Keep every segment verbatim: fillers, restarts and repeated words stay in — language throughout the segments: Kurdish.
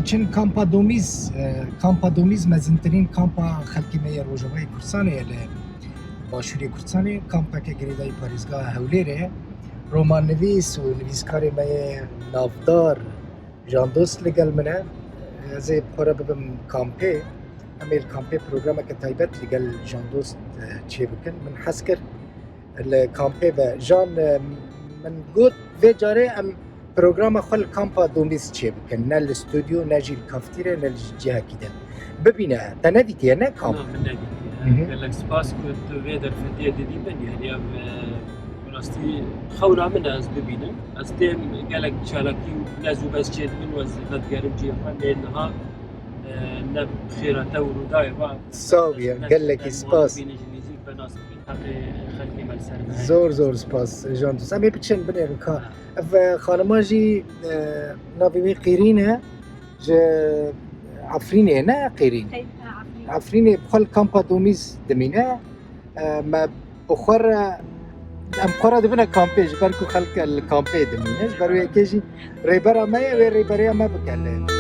Çin kampa Domîz, e, kampa Domîz mezintirîn kampa xelkê me yê Rojavayê Kurdistanê ye li Başûrê Kurdistanê. Kampeke girêdayî parêzgeha Hewlêrê ye. Romannivîs û nivîskarê me yê navdar Jandost li gel min e. Ez ê bi xwe re bibim kampê. Em ê li kampê programeke taybet li gel Jandost, e, çêbikin. Min hez kir li kampê ve. Jan, e, min got, vê carê em programa xwe li kampa Domîz çêbikin. Ne li stûdyo, ne jî li kaftîrê, ne li cihekî din. Bibîne, te nedîtiye, ne kamp? Na, min nedîtiye. Hı hı. Gelek spas ku tu vê derfetiyê didî min. Yanî ev, e, rastî xewna min e ez bibînim. Ez têm gelek çalakî û lez û bez çêdibin û ez vedigerim cihê xwe. Lê niha, e, ne bi xêra te û rûdayê ve. Sax bî, gelekî spas. Bînin ji nêzîk ve nas bikin. Heqê xelkê me li ser me heye. Zor, zor spas, Jandost. Em ê biçin binêrin ka. Ha. Ev, e, xanima jî, e, navê wê Qîrîn e. Ji Efrînê ne Qîrîn? Qey-, ha, Efrîn. Efrînê bi xwe li kampa Domîz dimîne. E, me bi xwe re, em xwe re dibine kampê, ji ber ku xelk li kampê dimîne. Ji ber wê yekê jî rêbera me ye, wê rêberiya me bike lê.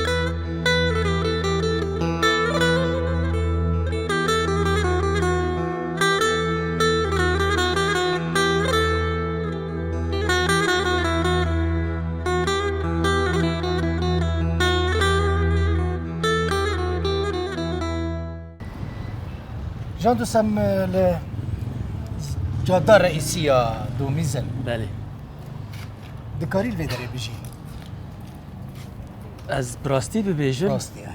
Jandost, em, e, li cadda reîsî ya Domîz in. Belê. Dikarî li vê derê bijî? Ez bi rastî bibêjim. Rastî ye.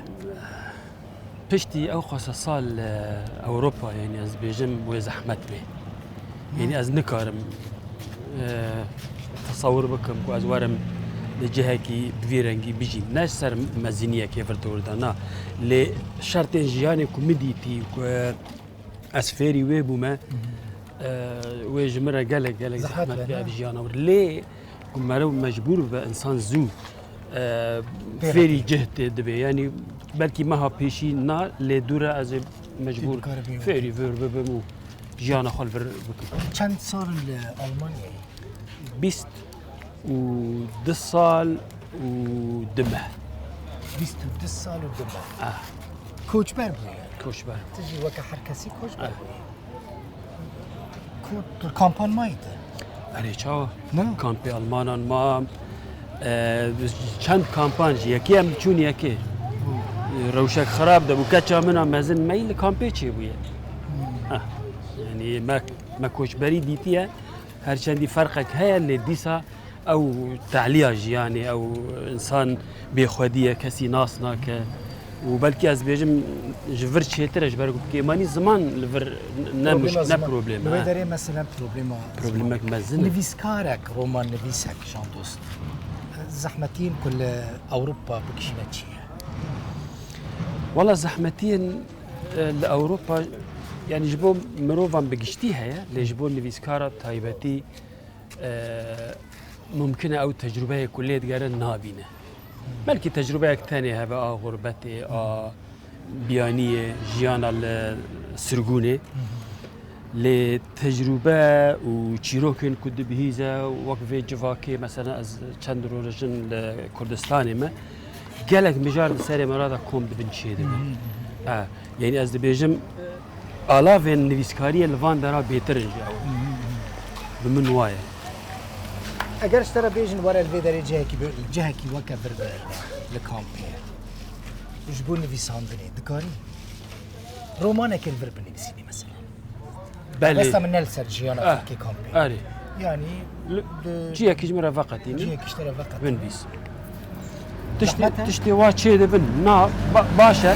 Piştî ew qasa sal, e, Ewropa, yanî ez dibêjim wê zehmet bê. Yanî ez nikarim, e, tesewir bikim ku ez werim li cihekî bi vî rengî bijîm. Ne ji ser meziniyekê vir dewr de, na. Lê şertên jiyanê ku min dîtî, ku ez fêrî wê bûme, e, wê ji min re gelek, gelek zehmet bû ev jiyana wir. Lê ku meriv mecbûr bibe, insan zû, e, fêrî cih tê dibe. Yanî belkî meha pêşî na, lê dû re ez ê mecbûr fêrî vir bibim û jiyana xwe li vir bikim. Çend sal in li Almanyayê? Bîst û du sal û du meh. Bîst û du sal û du meh. Ah. Koçber bûye. Koçber. Tu jî weke her kesî koçber bûyî. Ku tu kampan mayî te? Erê, çawa? Ne? Kampê Almanan mam. E, çend kampan jî. Yekê em çûn yekê. Rewşek xirab de bû. Keça min a mezin meyî li kampê çêbûye. Hmm. Ah. Yanî me, me koçberî dîtiye. Her çendî ferqek heye, lê dîsa ew taliya jiyanê, ew insan bêxwedî ye, kesî nas nake. Û belkî ez bêjim ji vir çêtir e, ji ber ku kêmanî ziman li vir ne problem e. Li wê derê mesela problema. Problemek mezin e. Nivîskarek, romannivîsek, Jandost, zehmetiyên ku li Ewropa bikişîne çi ye? Wala zehmetiyên, e, li Ewropa, yanî ji bo mirovan bi giştî heye, lê ji bo nivîskara taybetî, e, mumkin e ew tecrûbeyê ku lê digere nabîne. Belkî tecrûbeyek tenê hebe a xurbetê, a biyaniyê, jiyana li sirgûnê. Lê tecrûbe û çîrokên ku dibihîze wek vê civakê, mesela ez çend roj in li Kurdistanê me, gelek mijar li serê me re de kom dibin çêdibin. E, yanî ez dibêjim, alavên nivîskariyê li van dera bêtir in ji ew. Bi min waye. Eger ji te re bêjin were li vê derê cihekî bi-, cihekî weke vir bi li kampê ji bo nivîsandinê dikarî romanekê li vir binivîsînî mesela? Belê. Westa min ne li ser jiyana xelkê kampê. Erê. Yanî ciyekî ji min re veqetînin. Ciyekî ji te re veqetînin. Binivîs. Tiştê, tiştê wa çê dibin. Na, ba-, baş e.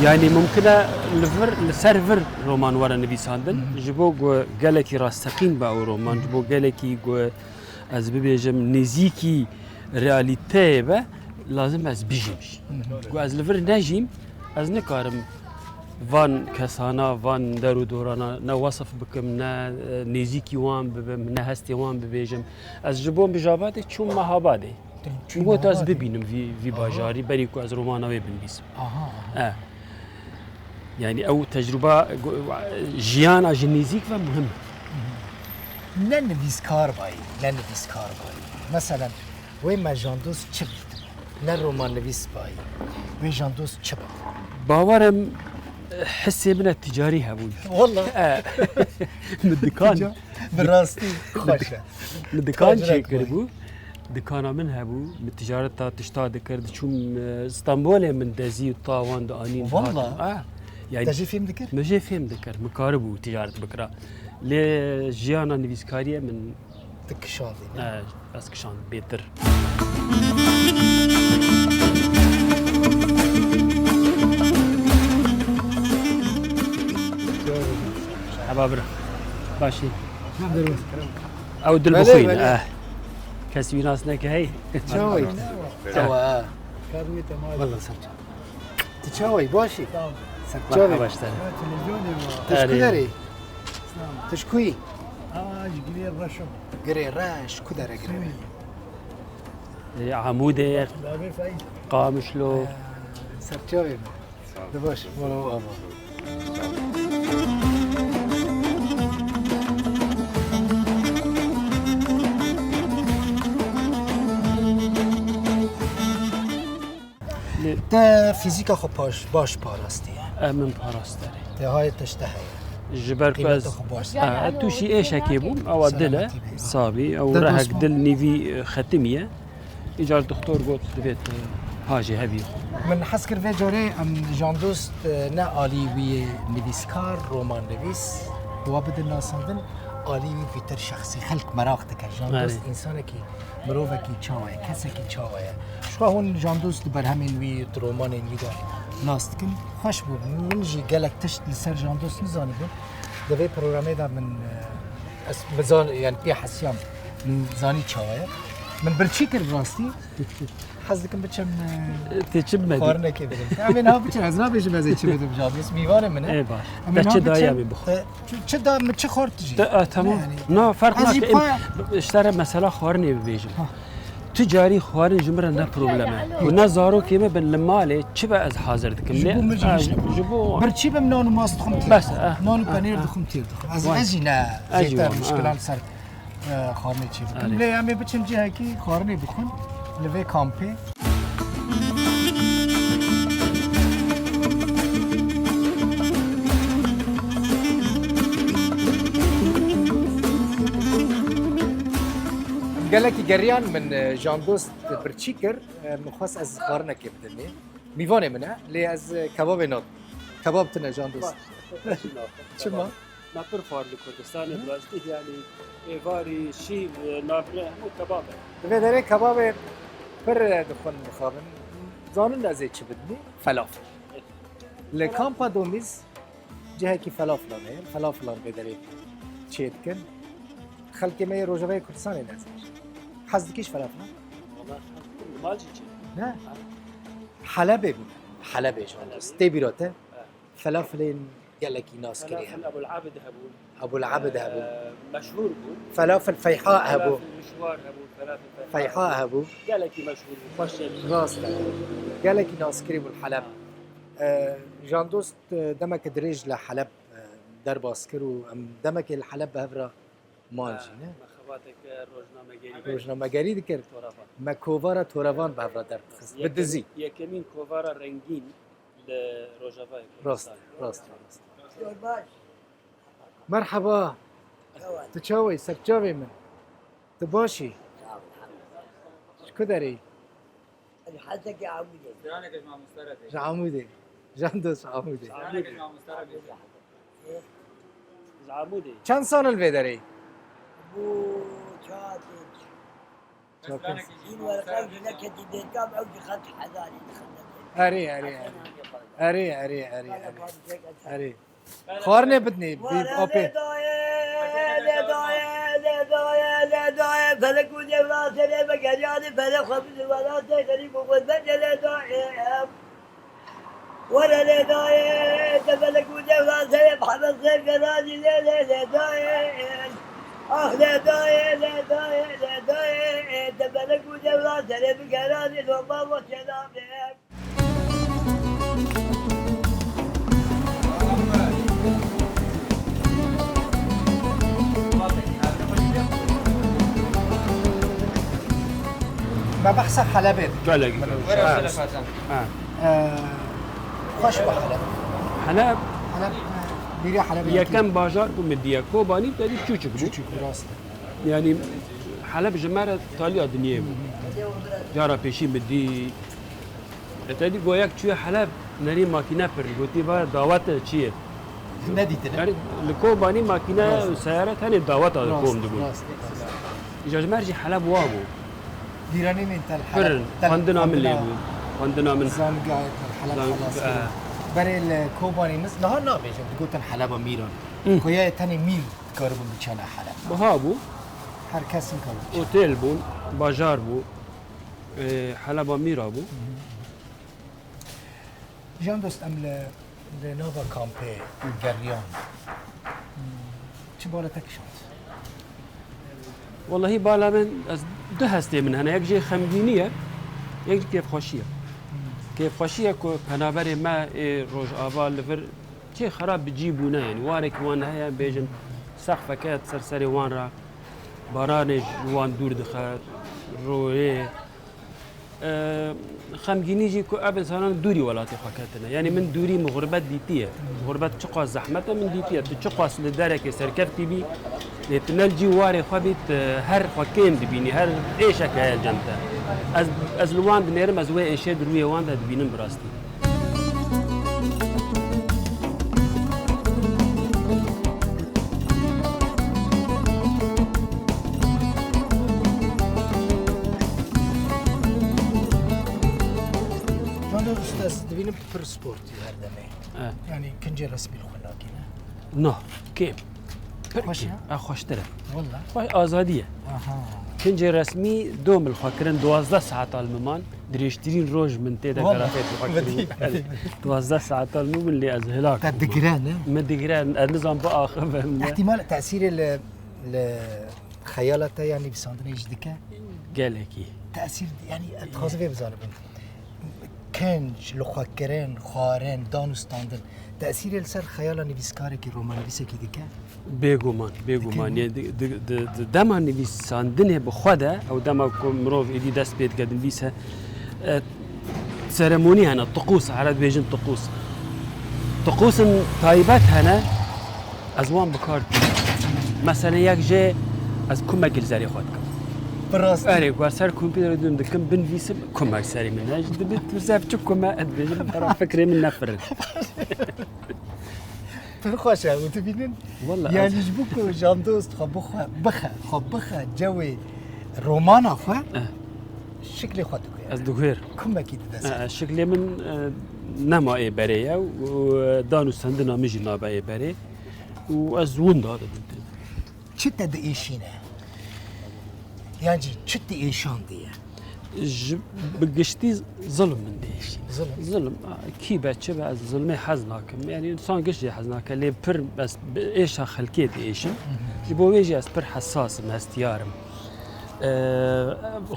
Yanî mumkin e li vir, li ser vir roman were nivîsandin. Ji bo ku gelekî rasteqîn be ew roman, ji bo gelekî ku ez bibêjim nêzîkî realîteyê be, lazim ez bijîm jî. Ku ez li vir nejîm, ez nikarim van kesana, van der û dorana ne wesif bikim, ne, e, nêzîkî wan bibim, ne hestê wan bibêjim. Ez ji bo Mijabatê çûm Mehabadê. Min got ez bibînim vî, vî bajarî berî ku ez romana wê binivîsim. Aha, aha. E. Yanî ew tecrûba, jiyana ji nêzîk ve muhim e. Ne nivîskar bayî, ne nivîskar bayî. Meselen, wê me Jandost çi dîtibe? ne romannivîs bayî. Wê Jandost çi ba? Bawer im, hissê min e ticarî hebûn. Wallah. E, min dikan, Tica-, bi rastî xweş e. Min dikan Tacirek çêkiribû. Dikana min hebû, min ticareta tişta dikir, diçûm, e, Stenbolê min dezî û tawan dianîn Wallah. Dihatim. Ah, yani Te jî fêm dikir? Min jê fêm dikir. Min karibû ticaret bikira. Lê jiyana nivîskariyê min Dikişandî, ne? E, ez kişand bêtir. Heba bira. Başî. Ew dil Belê, bixwîn, belê. Eh. Kes wî nas neke hey. Çawa yî? Çawa, ha. Kadrê temam. Wallah ser çawa. Tu çawa yî? Baş î? Sağ ol. Ser çavê. Merhaba işte. Ya, televizyonê mi? Tu ji ku Erê. derê yî? Sağ ol. Tu ji ku yî? Aa, ji Girê Reş im. Girê Reş, ku dere Girê Reş? Sûrî. Ê, Amûdê, Bavê Feyz. Qamişlo. Ee, ser çavê mi? Di baş, wala ava. Te fîzîka xwe paş, baş parastiye. Em min parastere. Te hayê tişte heye. Ji ber ku Qîmeta ez, xwe baş. Ha, tûşî êşekê bûm, ewa dil e, Selametî be. Sabî, ew Te rehek dost dil nîvî, e, xetimiye. Îcar doktor got, divêt, e, pajê hevî xwe. Min hez kir vê carê em Jandost, e, ne alî wî yê nivîskar, romannivîs, wa bidin nasandin, alî wî vîtir şexsî. Xelk meraq dike. Jandost Erê. Însanekî, mirovekî çawa ye, kesekî çawa ye. Ji xwe hûn Jandost di berhemên wî, di romanên wî de nas dikin. Xweş bû. Min jî gelek tişt li ser Jandost nizanîbû. Di vê programê de min, e, ez, min zan-, yani pê hesiyam. Min zanî çawa ye. Min birçî kir rastî. Hez dikim biçim, e, Tê çi bimedî? Xwarinekê bidim. Em ê niha biçin, ez nabêjim ez ê çi bidim Jandost. Mîvanê min e. Ê baş. Em ê Te niha çi da biçin, ya min bixwe? Te çi, çi da min çi xwar tu jî? Te, e, tamam. Yani, Na, ferq ez jî nake. pa- Ê, ji te re mesela xwarinê bibêjim. Ha. Tu carî xwarin ji min re ne problem e. Û ne zarokê me bin li malê çi be ez hazir dikim. Ji bo Lê, min jî e, hiç ne problem. Ji bo Birçî bim nan û mast dixwim têr Bes, dixwim. eh, Nan û eh, penêr eh. dixwim têr dixwim. Ez, Vay. ez jî ne Ez jî zêdetir wan, muşkilan eh. ser, e, xwarinê çê bikim. Erê. Lê em ê biçin cihekî xwarinê bixwin. Li vê kampê. Gelekî geriyan min, e, Jandost birçî kir. E, min xwest ez xwarinekê bidimê. Mîvanê min e, lê ez, e, kebabê nadim. Kebab tune Jandost. Baş, baş, baş. Çima? Me pir xwar li Kurdistanê, Hı. bi rastî, yani êvarî, şîv, navre, hemû kebab e. Di vê derê kebabê pir dixwin, dixwin. Zanin ez ê çi bidimî? Felafel. Li kampa Domîz cihekî felafilan heye. Felafilan vê derê çê dikin. Xelkê me yê Rojavayê Kurdistanê ne ez ê. Hez dikî ji felafilan? Valla, mal jî çê. Ne? Ha. Helebê bûne. Helebê ji Helebê. Tê bîra te? Ha. Felafilên gelekî naskirî Felafil hebû. Ebul Abid hebû. Ebul Abid hebû. Ee, meşhûr bû. Felafil Feyha hebû. Felafil Mişwar hebû, Felafil Feyha Feyha hebû. hebû. Gelekî meşhûr bû, xweş jî. Rast e. Gelekî naskirî bû li Heleb. Ha. Ee, Jandost, e, demeke dirêj li Heleb, e, derbas kir û em demekê li Heleb bi hev re man Ha, jî, ne? Me xebateke rojnamegerî Rojnamegerî dikir. Toravan. Me kovara Toravan bi hev re derdixist. Bi Yekem-, dizî. Yekemîn kovara rengîn li Rojavayê Rast, Kurdistanê. rast, rast. Merhaba. Çawa yî? Tu çawa yî? Serçavê min. Tu baş î? Sağ ol, elhamdülillah. Ji ku derê yî? Ez Hezekê Amûdê. Straneke ji mamoste re bê. Ji Amûdê. Jandost ji Amûdê. Straneke ji mamoste re bê. Ji Amûdê. Çend sal li vê derê yî? Bû çar pênc. Çar pênc. Hîn werqe ji neketî bêrkam ew jî xet hezarî dixin. Erê, erê, erê. Erê, erê, erê, erê. Erê. Xwarinê bidinê, bi apê. Lê dayê, lê dayê, lê dayê, lê dayê, felek û devra serê me geryanî, felek xwe bidin wela tê xerîb û xwe bence lê dayê. Were lê dayê, te felek û devra serê Mihemed Seyf Geranî lê lê lê dayê. Ah lê dayê, lê dayê, lê dayê, te felek û devra serê bi Geranî loma bo çênabê. Behsa Helebê. Gelek. Were Ha. Selef Hasan. Ha. Ee, Xweş bû Heleb. Heleb Heleb, e, bîriya Helebê yekem bajar ku min diye. Kobanî te dî çûçik bû. Çûçik, rast. Yani Heleb ji me re taliya dinyê bû. Cara pêşî min dî. E, te dî goyek çûye Heleb, nerî makîne pir. Gotî, "Va dawet e, çi ye?" Nedîtine. Yani li Kobanî makîne, Rast. Seyare tenê daweta de Rast, kom dibûn. Rast. Îca ji me re jî Heleb wa bû. Dîranînên te li Heleb, Pir, te li xwendina min lê xwendina bû. Xwendina min. Zangayê te li Heleb Zang-, xelas eh. Kirin. Berê li Kobanî min, niha nabêjin, digotin Heleba Mîran. Hı. Koyayê tenê mîr dikaribûn biçene Heleb. Buha bû. Her kes nikare biçe. Otel bûn, bajar bû. E, Heleba Mîra bû. Hı hı. Can dost, em li, li nava kampê geriyan. Çi bala te kişand? Wellahî bala min, ez du hestê min hene. Yek jê xemgînî ye, yek jî kêfxweşî ye. Kêfxweşî ye ku penaberê me ê Rojava li vir çê xerab bi cî bûne, yani warekî wan heye, bêjin sexfeke ser serê wan re, baranê ji wan dûr dixe, royê. E, xemgînî jî ku ev insanan dûrî welatê xwe ketine. Yanî min dûrî min xurbet dîtiye. Xurbet çiqas zehmet e min dîtiye. Tu çiqas li derekê serkeftî bî, lê tu ne li cî warê xwe bî, tu her xwe kêm dibînî, her êşek heye li cem te. Ez, ez li wan dinêrim, ez wê êşê di rûyê wan de dibînim bi rastî. Can Dost, ez dibînim pir sportî her demê. E. Yanî kincê resmî li xwe nakîne? Na, kêm. Pir Xweş kêm. E? E, xweştir e. Walla. Xwe-, azadî ye. Aha. Kincê resmî dom li xwe kirin, duwazdeh saeta li min man. Dirêjtirîn roj min tê de Walla. Garafê xwe Vedî. Kirin. Duwazdeh saeta li min, min lê ez hilak Te bûm. Digire, ne? Min digire, ez nizam biaxivim, ne? Îhtîmal tesîrê li, li xeyala te ya nivîsandinê jî dike? Gelekî. Tesîr, yanî, ez dixwazim vê bizanibim. Kinc, li xwe kirin, xwarin, dan û standin, tesîrê li ser xeyala nivîskarekî, romannivîsekî dike? Bêguman, bêguman. Dike, ne? Yê di, di, di, di dema nivîsandinê bi xwe de, ew dema ku mirov êdî dest pê dike dinivîse, e, seremonî hene, tiqûs, ereb dibêjin tiqûs. Tiqûsên taybet hene, ez wan bi kar tînim. Mesela yek jê ez kumekî li serê xwe dikim. Bi rastî? Erê, ku ez ser kompîterê dûm dikim, binivîsim, kumek serê min heye. Ji dibê tu ser çi kume, ez dibêjim, bera fikrê min nefirin. Pir xweş e, û tu bînin, Walla yanî ez ji bo ku Can Dost xwe bixwe, bixe, xwe bixe cewê romana xwe, Eh. şiklê xwe diguhere. Ez diguher. Kumekî dide ser. Eh, şiklê min, eh, nema ê berê ye û, eh, dan û sendina min jî nabe ê berê û ez winda dibim. Çi te diêşîne? Yan jî çi tu êşandiye? Ji, bi giştî zilm min diêşîne. Zilm? Zilm, a, kî be, çi be, ez zilmê hez nakim. Yanî însan giş jê hez nake, lê pir ez bi êşa xelkê diêşim. Hı hı. Ji bo wê jî ez pir hesas im, hestiyar im. E,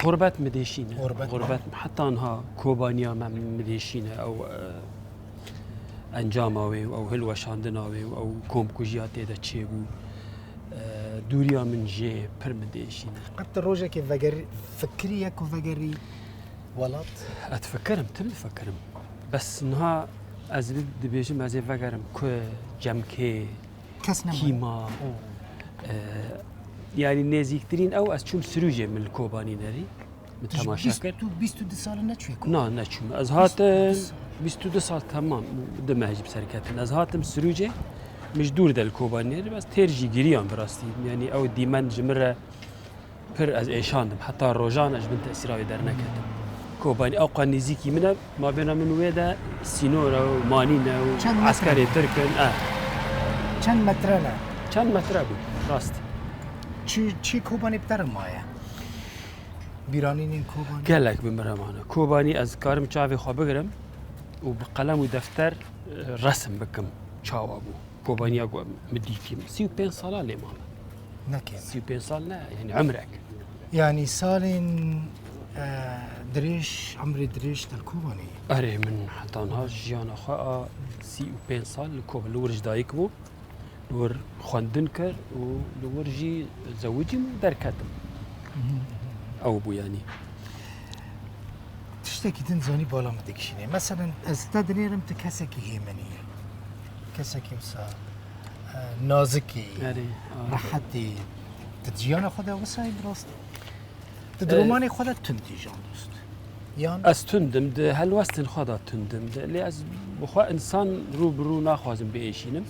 xurbet min diêşîne. Xurbet. Xurbet, heta niha kobaniya me min diêşîne. Ew, e, encama wê û ew hilweşandina wê û ew komkujiya tê de çêbû, e, dûriya min jê pir min diêşîne. Qet tu rojekê vegerî, fikiriye ku vegerî welat? Ez difikirim, tim difikirim. Bes niha ez bi-, dibêjim ez ê vegerim ku cem kê, Kes nema. Kî ma? E, yanî nêzîktirîn ew ez çûm Sirûcê min li Kobanî nerî. Min Tu ji temaşe bîst kir. Bîst û du sal neçûye ku? Na, neçûm. Ez hatim bîst û du sal. Bîst û du sal temam, du meh jî bi ser ketin. Ez hatim Sirûcê, min ji dûr de li Kobanî, ez têr jî giriyan bi rastî. Yanî ew dîmen ji min re pir ez êşandim. Heta rojan ez ji bin tesîra wê derneketim. Kobanî ew qas nêzîkî min e, mabêna min û wê de sînor e û manîn e û Çend metre? Eskerê tirk in. E. Çend metre ne? Çend metre bû, rast. Çi, çi Kobanî bi te re maye? Bîranînên Kobanî? Gelek bi min re mane. Kobanî ez dikarim çavê xwe bigirim û bi qelem û defter, e, resim bikim. Çawa bû? Kobaniya ku min dîtî. Sî û pênc sala lê mame. Ne kêm. Sî û pênc sal ne, yanî umrek. Yanî salên, e, dirêj, umrê dirêj te li Kobanî? Erê, min heta niha jiyana xwe a sî û pênc sal li Kobanî, li wir ji dayik bû. Li wir xwendin kir û li wir jî zewicîm û derketim. Mhm. Ew bû yanî. Tiştekî din zanî bala min dikişîne. Meselen ez te dinêrim, tu kesekî hêmenî yî. Kesekî wisa, e, nazikî, Erê, a. rehetî. Tu di jiyana xwe de wisa yî bi rastî? Tu di E, romanê xwe de tund î, Can Dost? Yan? Ez tund im, di helwestên xwe de tund im. Di, lê ez bi xwe însan rû bi rû naxwazim biêşînim.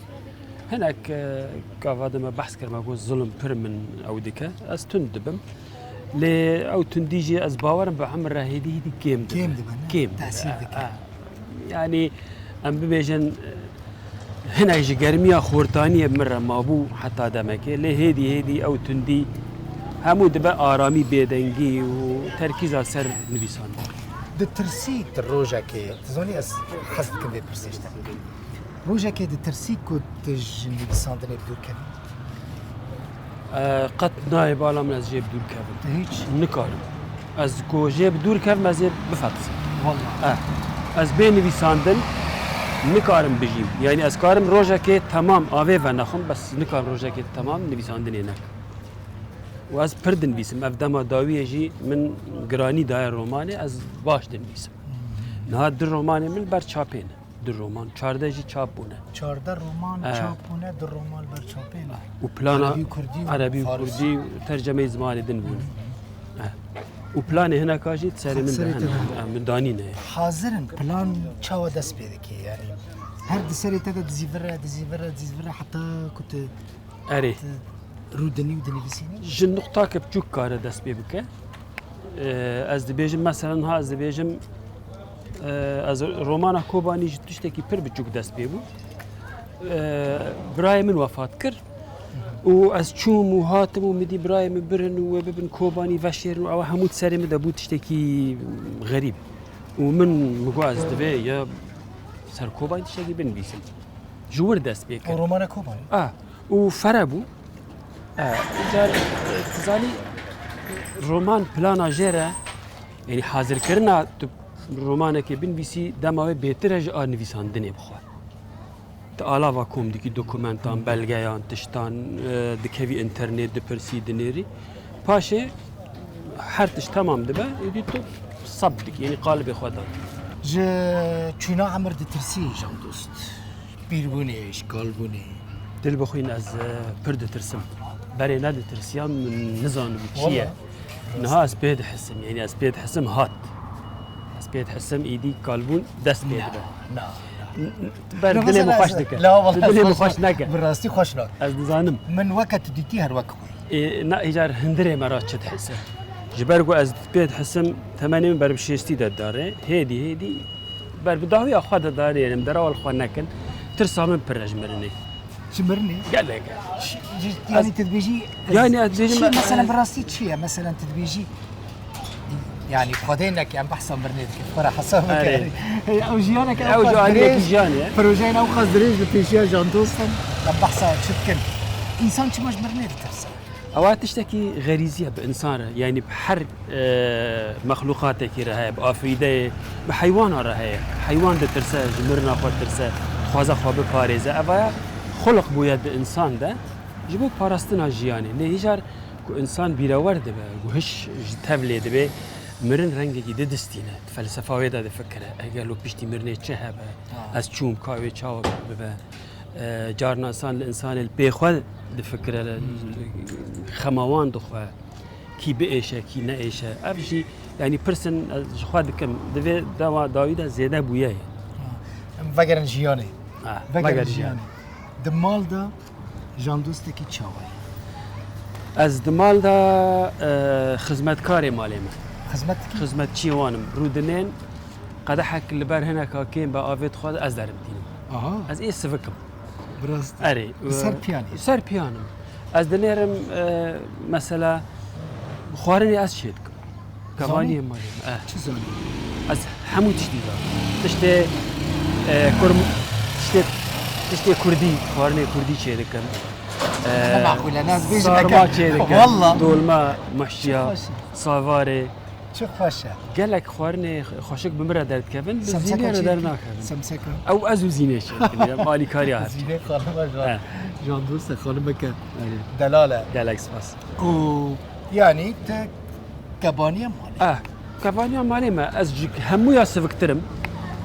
Hinek, e, gava de me behs kir, me got, zulm pir min ew dike. Ez tund dibim. Lê ew tundî jî ez bawer im bi emir re hêdî hêdî kêm dibe. Kêm dibe, ne? Kêm dibe. Tesîr dike. E, e. Yanî em bibêjin, e, hinek ji germiya xortaniyê bi min re mabû heta demekê. Lê hêdî hêdî ew tundî hemû dibe aramî, bêdengî û terkîza ser nivîsandin. Ditirsî tu rojekê, tu zanî ez hez dikim vê pirsê ji te bikim. Rojekê ditirsî ku tu ji nivîsandinê bi dûr kevî? E, qet nayê bala min ez jê bi dûr kevim. Tu hîç? Nikarim. Ez ku jê bi dûr kevim, ez ê bifetisim. Wallah. E, ez bê nivîsandin nikarim bijîm. Yanî ez karim rojekê temam avê venexwim, bes nikarim rojekê temam nivîsandinê nekim. Û ez pir dinivîsim. Ev dema dawiyê jî min giranî daye romanê, ez baş dinivîsim. Hmm. Niha du romanê min ber çapê ne. Du roman, çardeh jî çap bûne. Çardeh roman Eh. çap bûne, du roman ber çapê ne. Û plana Erebî û Kurdî û Erebî û Farisî. Kurdî û tercemeyê zimanê din bûne. Eh. Û planê hineka jî serê min de Serê te hene. hene. Eh, min danîne. Hazir in, plan çawa dest pê dike? Yanî her di serê te de dizîvire, dizîvire, dizîvire heta ku tu Erê. Tu rûdinî û dinivîsînî? Ji nuqtake biçûk kare dest pê bike. Ee, ez dibêjim, meselen, ha, ez dibêjim, ee, ez romana Kobanî ji tiştekî pir biçûk dest pê bû. Ee, birayê min wefat kir û ez çûm û hatim û min dî birayê min birin û wê bibin Kobanî veşêrin û ew hemû di serê min de bû tiştekî xerîb. Û min, min got ez divê ya ser Kobanî tiştekî binivîsim. Ji wir dest pê kir. Û romana Kobanî? A, û fere bû. E, îcar, e, tu zanî, roman plana jê re, yanî hazirkirina tu romanekê binivîsî, dema wê bêtir e ji a nivîsandinê bi xwe. Tu alava kom dikî dokumentan, belgeyan, tiştan, e, dikevî înternet, dipirsî, dinêrî. Paşê her tişt temam dibe, êdî tu sab dikî, yanî qalibê xwe da. Ji çûna emir ditirsî, Can Dost? Pîrbûnê, ji kalbûnê. Dil bixwîn ez, e, pir ditirsim. Berê neditirsiya min nizanibû çi ye. Wala. Niha ez pê dihisim, yanî ez pê dihisim hat. Ez pê dihisim êdî kalbûn dest pê dibe. Na, na, na. N-, n-, ber dilê min xweş dike. La, wala, dilê min xweş nake. Bi rastî xweş nake. Ez dizanim. Min weke tu dîtî her wek xwe. Ê, na, îcar hundirê me ra çi dihise. Ji ber ku ez pê dihisim, temenê min ber bi şêstî de dare. Hêdî, hêdî ber bi dawiya xwe de darênim, derewa li xwe nekin. Tirsa min pir e ji mirinê. Ji mirinê? Gelek. Ş-, ji, yanî tu dibêjî, ez, yanî ez dibêjim, çi, ez, mesela ez bi rastî çi ye? Mesela tu dibêjî, yanî Xwedê neke, em behsa mirinê dikin, xwe re hesab bikin. Erê. Ew jiyanek ew qas dirêj, jiyanê. Projeyên ew qas dirêj li pêşiya Can Dost in, em behsa çi dikin? Însan çima ji mirinê ditirse? Ewa tiştekî xerîzî ye bi însan re, yanî bi her, e, mexlûqatekî re heye, bi afrîdeyê, bi heywana re heye. Heywan ditirse, ji mirina xwe ditirse, dixwaze xwe biparêze. Eva ya xulq bûye di însan de, ji bo parastina jiyanê. Lê hîjar ku însan bîrewer dibe, ku hiş ji tevlê dibe, mirin rengekî di distîne. Di felsefa wê de difikire. Eger lo piştî mirinê çi hebe, ha, ez çûm ka wê çawa bibe. E, carna însan li însanê li pê xwe difikire, li, hmm, xema wan dixwe, kî biêşe, kî neêşe. Ev jî, yanî pirsin ez ji xwe dikim, di vê dema dawî de zêde bûye ye. Ha. Em vegerin jiyanê. Ha, vegerin jiyanê. Di mal de Can Dostekî çawa ye? Ez di mal de, e, xizmetkarê malê me. Xizmet dikî? Xizmetçiyê wan im. Rûdinên, qedehek li ber hineka kêm be avê dixwaze, ez derim tînim. Aha. Ez ê sivik im. Bi rastî. Erê, li ser, e, piyanî. Ser piyan im. Ez dinêrim, e, mesela, xwarinê ez çê dikim. Kevaniyê malê. Eh. Çi zanî? Ez hemû tiştî zanim. Tiştê, e, kurm-, tiştê, tiştê kurdî, xwarinê kurdî çê dikim. E, ne maqûl e, ne ez bêjim sarma çê dikim. Walla. Dolma, meşiya, savarê. Çi xweş e. Gelek xwarinê xweşik bi min re derdikevin, bi Zînê re dernakevin. Semseka. Ew ez û Zînê çê dikin, ya, alîkariya her çê. Zînê xanima Can, eh, Can Dost e, xanimeke delal e. Gelek spas. Û yanî tu kebaniye malê. Eh. Kevaniya malê me, ez ji hemûya siviktir im.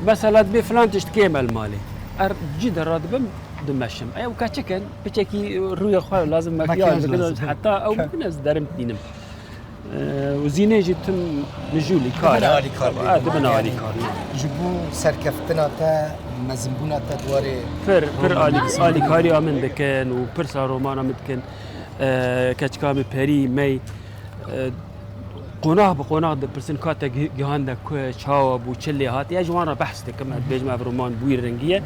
Mesela dibê filan tişt kêm el malê. Er cî de radibim, dimeşim. Ew keçik in, piçekî rûyê xwe lazim makyaj bikin, lazim. Heta ew bikin ez derim tînim. Eee, û zînê jî tim mijûlî kar e. Dibin alîkar. Ha, dibin alîkar. Ji bo serkeftina te, mezinbûna te di warê Pir, pir alî-, alîkariya min dikin û pirsa romana min dikin. Eee, keçika min Perî, Mey, eee, qonax bi qonax dipirsin, ka te gi-, gihande ku, çawa bû, çi lê hatiye, ez ji wan re behs dikim, ez dibêjim ev roman bi wî rengî ye.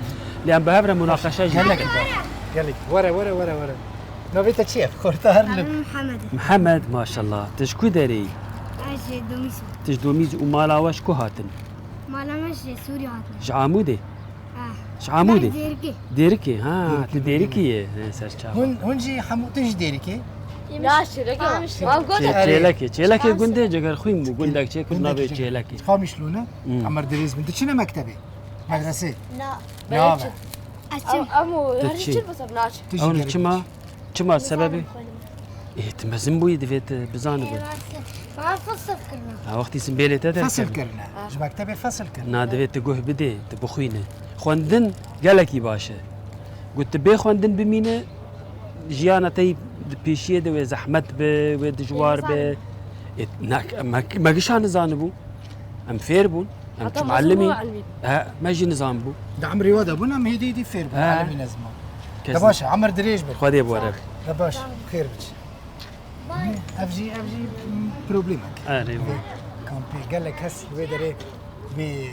Lê em bi hev re munaqeşe jî dikin. Gelek baş. Gelek. Were, were, were, were. Navê te çi ye? Xorta her li. Navê min Mihemed e. Mihemed, maşallah. Tu ji ku derê yî? Ez ji Domîz im. Tu ji Domîz û mala we ji ku hatin? Mala me ji Sûriyê hatine. Ji Amûdê? Ah. Ji Amûdê? Dêrikê. Dêrikê, ha, tu Dêrikê ye, he, serçava. Hûn, hûn jî hemû tu ji Dêrikê? Na, Çêlekê. Çê-, Çêlekê. Çêlekê gundê Cegerxwîn bû, gundek çêkir navê Çêlekê. Qamişlo ne? Hmm. Emer Dirêz bin. Diçine mektebê? Medresê? Na. Na be. Ez çim. Em, em û Tu her çi? Çi mesela naçin. Tu jî Ew gerek çima? Çima sebebê? Ê, tu mezin bûyî, divê tu bizanibî. Ê, baş e. Ma fesil kirine. Ha, wextî simbêlê te derkevin. Fesil kirine. Ha. Ji mektebê fesil kirine. Na, divê tu guh bidê, tu bixwîne. Xwendin gelekî baş e. Got tu bê xwendin bimîne, jiyana te yî di pêşiyê de wê zehmet be, wê dijwar be. Ê, na, me, me gişa nizanibû. Em fêr bûn. Em çi muallimî? He, me jî nizanbû. Di emrê we de bûn, em hêdî hêdî fêr bûn. He. Alimî nezma. De baş e, emir dirêj be. Xwedê bi we re be. De baş, xêr biçe. Ev jî, ev jî problemek. Erê, kampê gelek kes wê derê bê,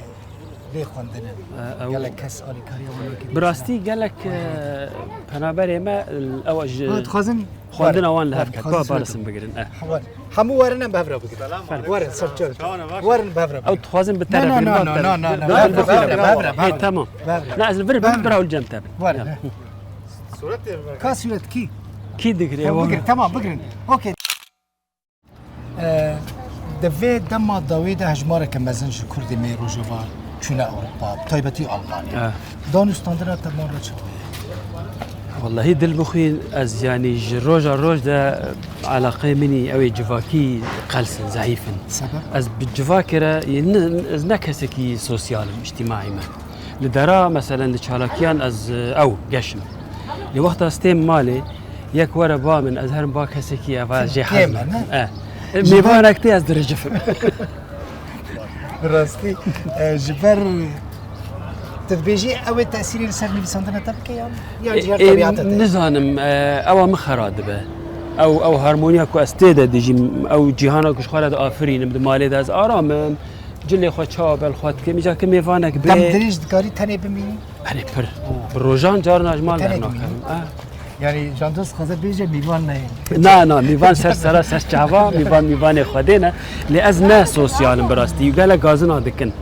bê xwendin in. E, ew Gelek kes alîkariya wan nake. Bi rastî gelek, e, penaberê me, ew ji Ha, dixwazin Xwendina wan li hev ket. Ka barisin bigirin. Eh. Hemû werin em bi hev re bigirin. Werin, ser çav. Werin bi hev re bigirin. Ew dixwazin bi te re bigirin. No, no, no, no, no. Ê, tamam. Na, ez li vir bin, bira li cem te bin. Werin. Ka sûret kî? Kî digire? Bigirin, tamam, bigirin. Okey. Di vê dema dawî de hejmareke mezin ji Kurdê me yê Rojava çûne Ewropa, bi taybetî Almanya. Eh. Danûstandina te man re çawa ye? Wellahî dil bixwîn, ez, yanî, ji roja roj de eleqeyê min î ew ê civakî qels in, zehîf in. Sebeb? Ez bi civakê re, ne, ez ne kesekî sosyal im, îctîmaî me. Li dera, meselen, li çalakiyan ez, e, ew, geş im. Lê wexta ez têm malê, yek were ba min, ez herim ba kesekî, eva jê hez nakim. E. Mêvanek tê, ez dirijifim. Bi rastî, e, ji ber tu dibêjî ew ê tesîrê li ser nivîsandina te bike yan, yan jî her tebîata te? Nizanim, e, ewa min xera dibe. Ew, ew harmoniya ku ez tê de dijîm, ew cîhana ku ji xwe re diafirînim, di malê de ez aram im, cilê xwe çawa belxwe dikim, îca ki mêvanek bê. Dem dirêj dikarî tenê bimînî? Erê pir. Bi rojan carna ji mal dernakevim. Yanî Can Dost dixwaze bêje mîvan neyê. Na, na, mîvan ser sera, ser çava, mîvan mîvanê Xwedê ne. Lê ez ne sosyal im bi rastî. Gelek gazina dikin.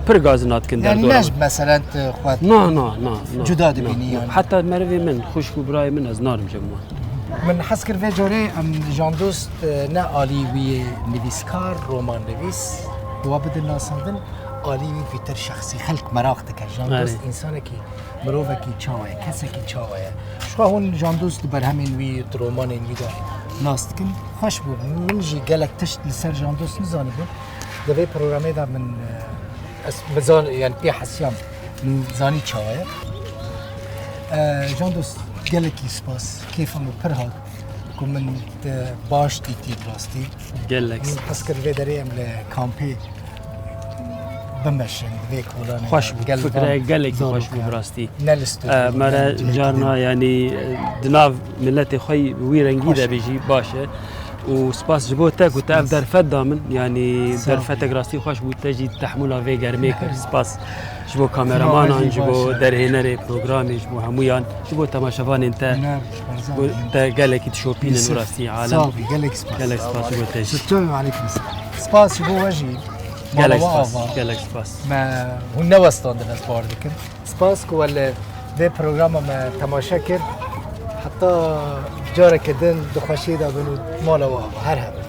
Pir gazina dikin derdora min. Yanî ne ji meselen tu xwe. Na, na, na, na. Cuda dibînî yanî. Heta merivê min, xwişk û birayê min ez narim cem wan. Min hez kir vê carê em Can Dost, e, ne alî wî yê nivîskar, romannivîs, bi wa bidin nasandin, alî wî vîtir şexsî. Xelk meraq dike. Can Dost însanekî Mirovekî çawa ye, kesekî çawa ye? Ji xwe hûn Can Dost di berhemên wî, di romanên wî de nas dikin. Xweş bû. Min jî gelek tişt li ser Can Dost nizanibû. Di vê programê de min, e, ez, min zan, yani pê hesiyam, min zanî çawa ye. E, Can Dost, gelekî spas. Kêfa min pir hat ku min te baş dîtî bi rastî. Gelek spas. Min hez kir vê derê em li kampê bimeşin, di vê kolanê de. Xweş bû, fikre gelekî xweş bû bi rastî. Ne li stûdyo, me re carna, yanî, di nav miletê xwe wî rengî de bê jî baş e. Û spas ji bo te ku te ev derfet da min, yanî derfetek rastî xweş bû, te jî tehmûla vê germê kir. Spas ji bo kameramanan, ji bo derhênerê programê, ji bo hemûyan, ji bo temaşevanên te, ji bo te gelekî dişopînin û rastî alem. Sağ ol, gelek spas. Gelek spas ji bo te jî. Spas ji bo we jî. Gelek spas, gelek spas. Me hûn newestandin, ez bawer dikim. Spas ku we li vê programa me temaşe kir. Heta careke din di xweşiyê de bin û mala we ava. Her hebin.